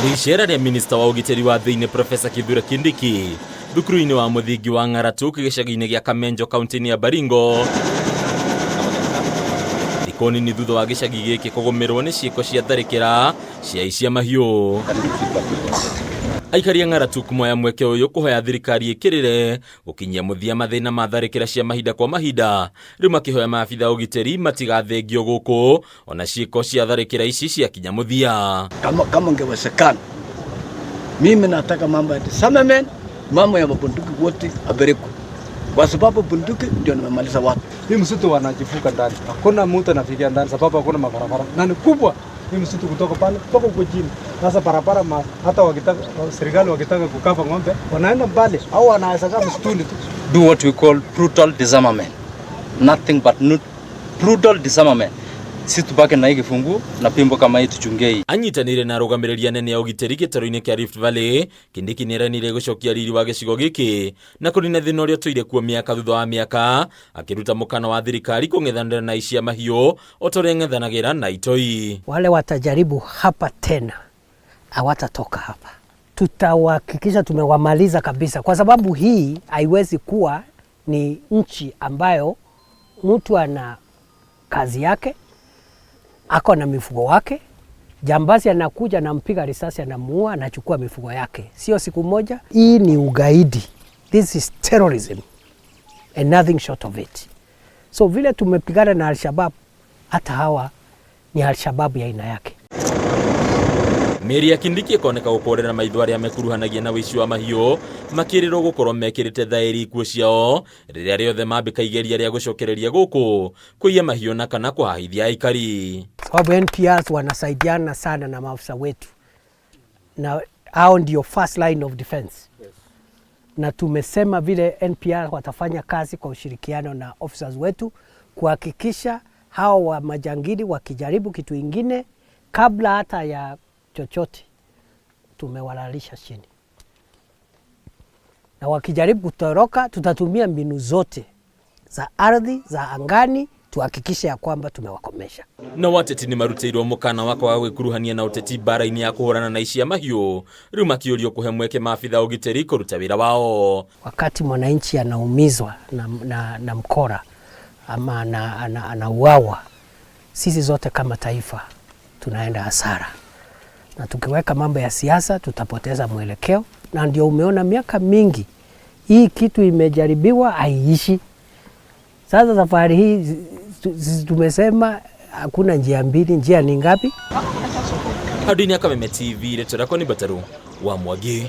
Nĩ icera rĩa minista wa ũgitĩri wa thĩinĩ Profesa Kithure Kindiki thukuru-inĩ wa mũthingi wa Ng'aratuk gĩcagi-inĩ gĩa Kamenjo kaunti-inĩ ya Baringo, thikũ nini thutha wa gĩcagi gĩkĩ kũgũmĩrwo nĩ ciĩko cia tharĩkĩra cia icia mahiũ. Aikari a Ng'aratuk moya mweke ũyũ kũhoya thirikari ĩkĩrĩre gũkinyia mũthia mathĩna ma tharĩkĩra cia mahinda kwa mahinda, rĩu makĩhoya maabitha ũgitĩri matigathengio gũkũ ona ciĩko cia tharĩkĩra ici ciakinya mũthia. Kama ingewezekana, mimi nataka mambo ya disarmament, mambo ya mabunduki wote apelekwe, kwa sababu bunduki ndio nimemaliza watu. Hii msitu wanajifuka ndani, hakuna mtu anafikia ndani sababu hakuna mabarabara na ni kubwa hii msitu kutoka pale mpaka huko chini. Sasa barabara hata wakitaka serikali wakitaka kukava ng'ombe wanaenda mbali au wanaweza kaa msituni tu. Do what we call brutal disarmament. Nothing but not brutal disarmament. Si tubaki na hii kifungu na pimbo kama hii tuchunge hii. Anyitanĩire na arũgamĩrĩri anene a ũgitĩri gĩtarũ-inĩ kĩa Rift Valley, Kindiki nĩeranĩire gũcokia riri wa gĩcigo gĩkĩ na kũnina thĩna ũrĩa ũtũire kuo mĩaka thutha wa mĩaka, akĩruta mũkana wa thirikari kũng'ethanĩra na aici a mahiũ o ta ũrĩa ĩng'ethanagĩra na itoi. Wale watajaribu hapa tena hawatatoka hapa, tutawahakikisha tumewamaliza kabisa, kwa sababu hii haiwezi kuwa ni nchi ambayo mtu ana kazi yake, ako na mifugo wake, jambazi anakuja anampiga risasi, anamuua, anachukua mifugo yake, sio siku moja. Hii ni ugaidi, this is terrorism and nothing short of it. So vile tumepigana na Al-Shabaab, hata hawa ni Al-Shabaab ya aina yake. Mĩri ya Kindiki ĩkoneka gũkũrĩra maitho arĩa mekuruhanagia na ũici wa mahiũ makĩrĩrwo gũkorwo mekĩrĩte thaĩri ikuũ ciao rĩrĩa rĩothe mambĩka igeria rĩa gũcokereria gũkũ kũiya mahiũ na kana kũhahithia aikari. Sababu NPRs wanasaidiana sana na maafisa wetu na hao ndio first line of defense. Yes. Na tumesema vile NPR watafanya kazi kwa ushirikiano na officers wetu kuhakikisha hao wa majangili wakijaribu kitu ingine kabla hata ya chochote tumewalalisha chini, na wakijaribu kutoroka tutatumia mbinu zote za ardhi, za angani tuhakikishe ya kwamba tumewakomesha. No ateti nĩ marutĩirwo mũkana wa kwaga gwĩkuruhania na ũteti mbara-inĩ ya kũhũrana na ici a mahiũ, rĩu makĩũrio kũhe mweke maabitha ũgitĩri kũruta wĩra wao. Wakati mwananchi anaumizwa na mkora ama anauawa, sisi zote kama taifa tunaenda hasara, na tukiweka mambo ya siasa tutapoteza mwelekeo, na ndio umeona miaka mingi hii kitu imejaribiwa haiishi. Sasa safari hii sisi tumesema hakuna njia mbili, njia ni ngapi? Handũ-inĩ ya Kameme TV, rĩtwa rĩakwa nĩ Mbataru wa Mwangi.